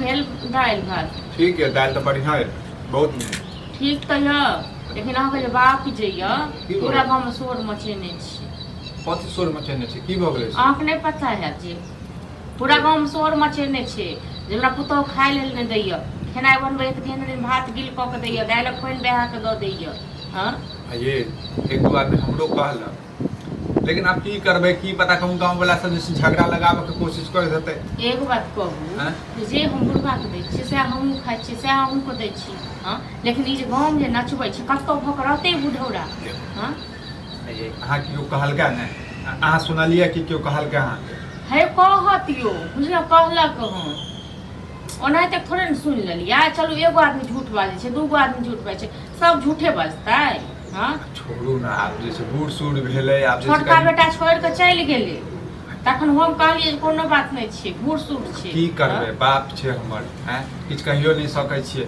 भेल दालि भात? ठीक है, दालि तऽ बढ़िआँ है, बहुत नीक। ठीक तऽ यऽ, लेकिन अहाँके जे बाप जे यऽ की भऽ पूरा गेल? गाँवमे शोर मचेने छी। कथी शोर मचेने छै? की भऽ गेलै से? अहाँके नहि पता हैत जे पूरा गाँवमे शोर मचेने छै जे हमरा पुतहु खाय लेल नहि दैया, खेनाइ बनबैया तऽ केहन दिन भात गिल कऽ के दैया, दालिक पानि बहा कऽ दऽ दैया। हँ। आ ये एक दू आदमी हमरो कहलक, लेकिन आब की करबै, की पता कहूँ गाँव वाला सब जे छै झगड़ा लगाबऽ के कोशिश करैत हेतै। एगो बात कहू आँय? जे जे हम बुढ़बाके दै छियै सएह हमहूँ खाइ छियै, सएह अहूँके दै छी। हँ, लेकिन ई जे गाँवमे जे नचबै छै, कतहु भऽ कऽ रहतै बुढ़ौरा? हँ। ये अहाँ केओ कहलकै नहि? अहाँ सुनलियै कि केओ कहलकै अहाँके? हे कहत यौ, बुझलहुँ, कहलक हँ। ओनाहिते थोड़े ने सुनि लेलियै। चलू, एगो आदमी झूठ बाजै छै, दूगो आदमी झूठ बाजै छै, सब झूठे बजतै? हँ। छोड़ू ने, आब जे छै बूढ़ सूढ़ भेलै, आब जे छै छोटका कनि बेटा छोड़ि कऽ चलि गेलै, तखन हम कहलियै जे कोनो बात नहि छै, बूढ़ सूढ़ छै। की करबै, बाप छै हमर, आँय, किछु कहियो नहि सकै छियै।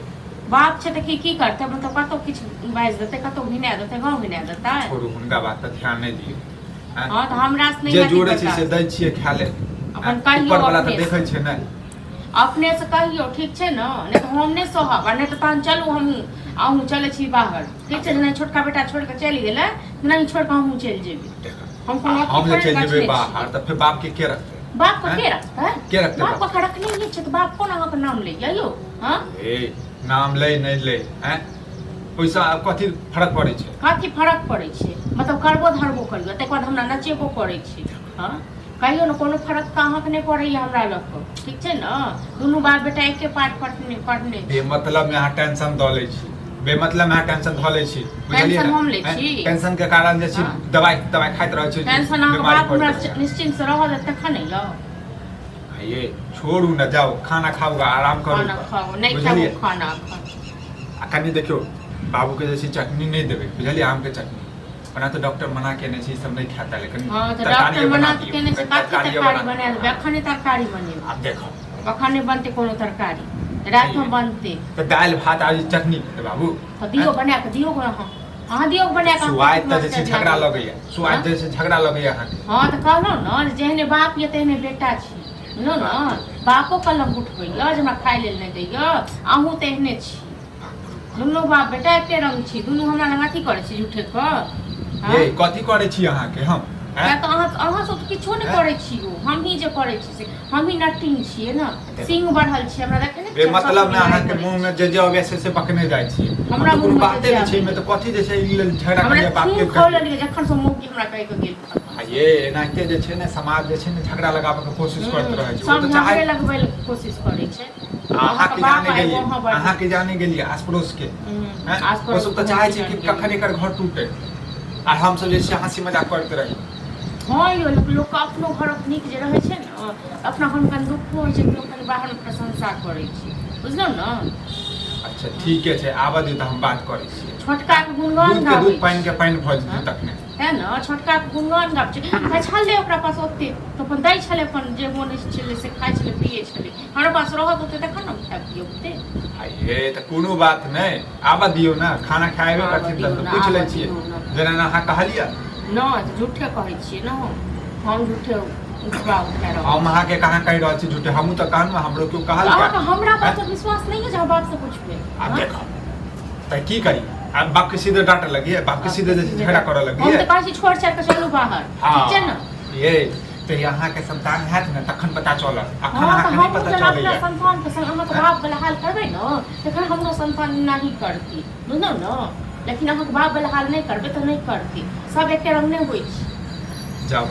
बाप छै तऽ की की करतै? मतलब कतहु किछु बाजि देतै, कतहु घिना देतै, गाँव घिना देतै। छोड़ू, हुनका बात पर ध्यान नहि दियौ, आँय? हँ, तऽ हमरा से नहि जे अथी जोड़ै छै से बर्दाश्त। दै छियै खाय लेल। अपन कहियौ। ऊपर वाला तऽ अपने देखै से। छै ने। अपने से कहियौ, ठीक छै ने? नहि तऽ हम नहि सहब, आ नहि तऽ तहन चलू, हमहूँ अहूँ चलै छी बाहर, ठीक छै? नहि छोटका बेटा छोड़ि कऽ चलि गेलै, नहि छोड़ि कऽ हमहूँ चलि जेबै। हम कोनो आ अथी हम जे थोड़े चलि जेबै गछने छियै। बाहर तऽ फेर बाप के के रखतै? बाप के आँय? के रखतै? के रखतै बाप बाप? के रखने नहि छै तऽ बाप कोन अहाँके नाम लैया यौ? हँ। ए नाम लै नहि लै, आँय, ओहिसँ आब कथी फरक पड़ै छै? कथी फरक पड़ै छै? मतलब करबो धरबो करियौ, ताहिके बाद हमरा नचेबो करै छै। हँ, कहियौ ने, कोनो फरक तऽ अहाँके नहि पड़ैया हमरा लऽ कऽ, ठीक छै ने? दुनू बाप बेटा एके पाठ पढ़ने पढ़ने छी। बेमतलब में अहाँ टेंशन दऽ लै छी, बेमतलब में अहाँ टेंशन धऽ लै छी, बुझलियै टेंशन ने? हम लै आँय? छी? टेंशन के कारण जे छै हँ। दवाइ तवाइ खाइत रहै छी, टेंशन अहाँके बीमारी बाप पड़ैत हमरा रहैया। निश्चिन्त से रहऽ देत तखन ने यौ। आ ये छोड़ू ने, जाउ खाना खाउ, आराम करू। खाना खाउ, नहि खाउ बुझलियै? खाना एखन। आ कनि देखियौ, बाबूके जे छै चटनी नहि देबै, बुझलियै? आमके चटनी ओना तऽ डॉक्टर मना केने छै, ई सब नहि खाता, लेकिन हँ, तऽ तरकारिए डॉक्टर बना मना तऽ दियौ, केने छै। कनि कथी तरकारिए तरकारी बना बना देबै? अखने तरकारी बनेबै? आब देखो। अखन नहि बनतै कोनो तरकारी, रातिमे बनतै। तऽ दालि भात आ चटनी खेतै बाबू। तऽ दियौ बना कऽ, दियौ अहाँ, अहाँ दियौ बना कऽ। सुआद तऽ जे छै झगड़ा लगैया, सुआद जे छै झगड़ा लगैया अहाँके। हँ, तऽ कहलहुँ ने जे जेहने बाप यऽ तेहने बेटा छी, बुझलहुँ ने? बापो कलंक उठबैया जे हमरा खाय लेल नहि दैया, अहूँ तेहने छी। दुनू बाप बेटा एके रंग छी, दुनू हमरा लग अथी करै छी झूठे कऽ। हँ? ये कथी करै छी अहाँके हम? किया तऽ अहाँ अहाँ सब तऽ किछो नहि करै छी यौ, हमही जे करै छी से हमही नटिन छियै ने, सिंह बढ़ल छी, हमरा देखै नहि छियै, मतलब सब ने अहाँके लड़ाइ करै मुँह में जे जे अबै से से बकने जाइ छी। हमरा हम तऽ कोनो मुँह में बाते जे नहि छै जे एहिमे, तऽ कथी जे छै ई लेल झगड़ा हमरा करियै बाप खून के? खौलल यऽ जखन से मौगी हमरा कहि कऽ गेल। आ ये एनाहिते जे छै ने समाज जे छै ने झगड़ा लगाबऽ के कोशिश करैत रहै छै। ओ सब तऽ चाहै झगड़े लगबै लए कोशिश करै छै। अहाँके अहाँके बाप जाने आइ गेलियै, अहाँ बड़ अहाँके जाने गेलियै, आस पड़ोस के हैं? आस ओ पड़ोस सब तऽ के चाहै छै जान कि गेलियै। कखन एकर घर टूटे आ हमसब जे छै हँसी मजाक करैत रही। हँ यौ, लोकके अपनो घरक नीक जे रहै छै ने, अपना घरमे कनि दुःखो होइ छै तऽ लोक कनि बाहरमे प्रशंसा करै छै, बुझलहुँ ने? अच्छा, ठीके छै, आबऽ दियौ तऽ हम बात करै छियै। छोटकाके गुणगान दूध के गाबै दूध, पानि के पानि भऽ जेतै हँ? तखने। तेँ ने छोटकाके गुणगान गाबै छै। खाइ छलै ओकरा पास ओते तऽ अपन दै छलै, अपन जे मोन होइ छलै से खाइ छलै, पियै छलै। हमरा पास रहत ओते तखन ने खायब पियब ओते। आ ये तऽ कोनो बात नहि, आबऽ दियौ ने, खाना खाएबे आबऽ करथिन दियौ तऽ ने, पूछि लै आबऽ छियै दियौ ने। जेना अहाँ कहलियै। नहि तऽ झूठे कहै छियै ने हम, हम झूठे उठबा उठा रहल हम छी। अहाँके कहाँ कहि रहल छी झूठे? हमहूँ तऽ कहलहुँ, हमरो केओ कहल। अहाँके हमरा बात पर विश्वास नहि है जे हम बापसँ पुछबै? आब हँ? देखो तऽ की करी, आब बाप के सीधे डांटे लगिए, बाप के सीधे जे छै झगड़ा करऽ हम लगिए। तऽ कहै छी छोड़ छाड़ कऽ चलू बाहर, ठीक छै ने? ये तऽ अहाँके संतान हैत ने तखन पता चलत, अखन हँ, तऽ अहाँके नहि हमहूँ पता जेना अपना चलैया। संतानके संग अहाँके बाप वाला हाल करबै ने, तखन हमरो संतान नहि करती, बुझलहुँ ने? लेकिन अहाँके बाप वाला हाल नहि करबै तऽ नहि करती। सब एके रंग नहि होइ छै। जाउ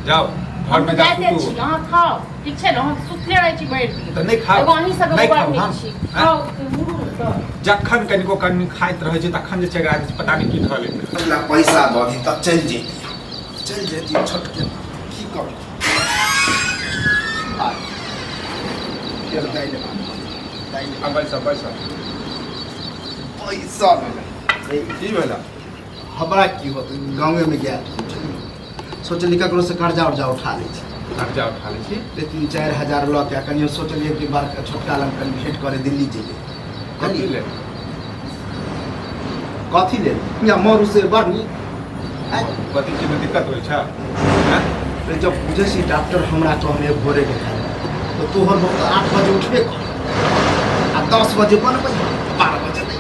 जाउ, हम घर में तऽ जाउ, जाइते सुतू। छी, अहाँ खाउ, ठीक छै ने? हम सुतले रहै छी भरि दिन। तऽ नहि खाउ? एगो अहीं सब नहि एगो बड़ खाउ नीक हम, छी। आँय? खाउ, मुरू ने तऽ। जखन कनिको कनि खाइत रहै छै तखन जे छै एकरा जे छै पता नहि की धऽ लैत रहै। पहिला पैसा दऽ दी तब चलि जैती, चलि जैती छोटके, की करू? आ, फेर दालि भात, दालि। आ बैसऽ बैसऽ। पैसा भेलै। की भेलै? हमरा की होतै, गाँवेमे गेल सोचलियै ककरोसँ कर्जा उर्जा उठा लै छी। कर्जा उठा लै छी? ते 3-4 हजार लऽ के कनि हम सोचलियै कि बड़का छोटका लग कनि भेँट करे दिल्ली जइयै। कथी लेल? कथी लेल या मरू से बड़ नीक आँय? कथी चीजमे दिक्कत होइ छै, आँय? रे जब बुझै छी डॉक्टर हमरा कहने भोरेके खाइ, तऽ तोहर बहुत 8 बजे उठबे कर। 10 बजे बनबै, 12 बजे दै।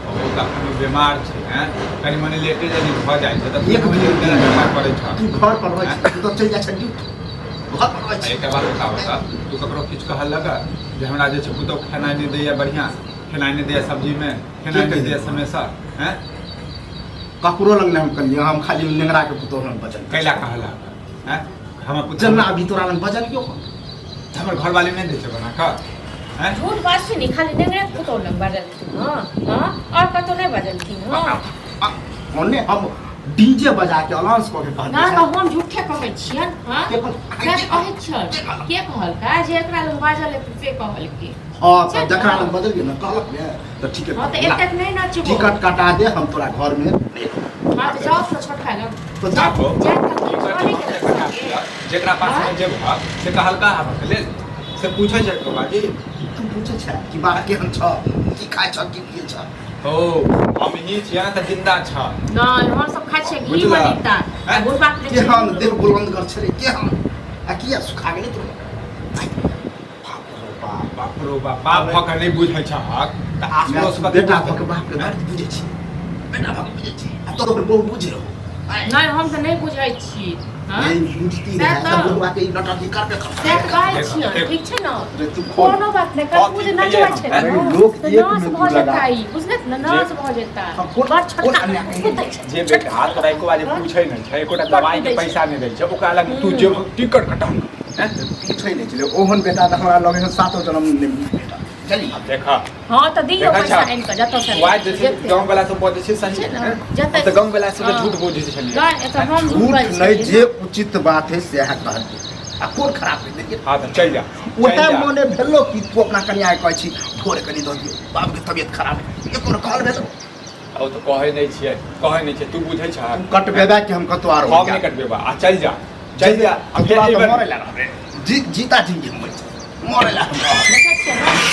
ओ तऽ अखन बीमार छै, हैं, कनि मनि लेटे जल्दी भऽ जाइ छै तऽ एक 1 बजे दू तेना झगड़ा करै छ। तू घर पर रहै छी, तू तऽ चलि जाइ छ ड्यूटी, घर पर रहै आ छी। एकटा बात बताबऽ तऽ तू ककरो किछु कहल लग जे हमरा जे छै पुतहु खेनाइ नहि दैया, बढ़िआँ खेनाइ नहि दैया, सब्जीमे खेनाइ नहि दैया समयसँ, हैं? ककरो लग नहि हम कहलियै, हम खाली नेंगरा के पुतोह लग बजल। कैला कहलक, हैं, हमर पुतहु? जेना अभी तोरा लग बजलियौ हन। हमर घरवाली नहि दै छै बना कऽ, हैं? झूठ बात छै ने, खाली नेंगरे के पुतोह लग बाजलखिन। हँ हँ, आओर कतहु नहि बाजलखिन। हँ। ओने हम डीजे बजा के अनाउंस कऽ के ना। कहलियै। तऽ हम झूठे कहै छियनि? हँ। के कहलक? से कहै छियनि, के कहलका जे एकरा लग बाजल हेतै से कहलकै। हँ, तऽ जकरा लग बजलियै ने, कहलक ने तऽ ठीके। हँ, तऽ एतेक नहि नचबो। टिकट कटा दे, हम तोरा घर में नहि रहब। हँ, तऽ जाउ तऽ छोटका लग। तऽ जा। जाबो। जायत तऽ चली गेल। जेकरा पास में जेबह से कहलका आबऽ के लेल से पूछै छै तो बाजी? तू पूछै छै कि बाप केहन छ, की खाइ छ, की पियै छ? हो, हम ही छियै तऽ जिंदा छ। नहि, हम सब खाइ छियै घी। बुझलह? बनीता। हैं? बुढ़बा के जे छै। केहन देह बुलंदगर छलै, केहन आ किया सुखा गेलै तोरा? बाप रो बाप, बाप रो बाप, बाप भऽ कऽ नहि बुझै छहक तऽ आस पड़ोस कते बेटा बुझतै? भऽ के बाप के दर्द बुझै छी, बेटा भऽ के बुझै छी, आ तोरो बहु बुझ रहो। नहि, हम तऽ नहि बुझै छी। हँ? नहीं बुझती सएह रहै तऽ। तऽ बुढ़वा के ई नौटंकी करबे करतै। सएह तऽ कहै देखो, छियै। देखो। ठीक छै ने? रे तू खोल। कोनो बात नहि, कतबो जे नचबै छै ने, अरे लोक तऽ एक नाश में भऽ तू लगा। जेतै, बुझलक ने? नाश भऽ जेतै। हम कोन- बड़ कोन छोटका अन्याय करै? कुदै छै। जे बेटा तोरा एको बार जे पूछै नहि छै, एकोटा दवाई के पैसा नहि दै छै, ओकरा लग तू जे टिकट कटा, हैं? पूछै नहि छलै। ओहन बेटा तऽ हमरा लगे सातो जन्म नहि भेटत, चली। आब देख। हँ, तऽ दियौ देखै पैसा छह? आनि कऽ जतऽ से वएह जे छै जेतै। गाँव वाला सब बजै छै सही छै ने, हैं? जतऽ- हम तऽ गाँव वाला सबके हँ। झूठ बजै छलियै। नहि, एतऽ हम झूठ झूठ बाजै नहि छलियै। जे उचित बात है सएह कहलियै, आ कोन खराब भेलै? हँ, तऽ चलि जा, चलि ओएह जा। मने भेलो कि तू अपना कनिया के कहै छी भोरे कनि दऽ दियौ, बापके तबियत खराब है, एको कहल भेलो? ओ तऽ कहै नहि छियै, कहै नहि छियै, तू बुझै छह। तू कटबेबा कि हम कतौ आरो? हम नहि कटबेबा, आ चलि जा, चलि जा, आ फेर तोरा तऽ एहि बेर मरै लए रहबै, जीता जिंदगी हम मरि जेबै, मरै लए हम रहब। देखै छियै ने?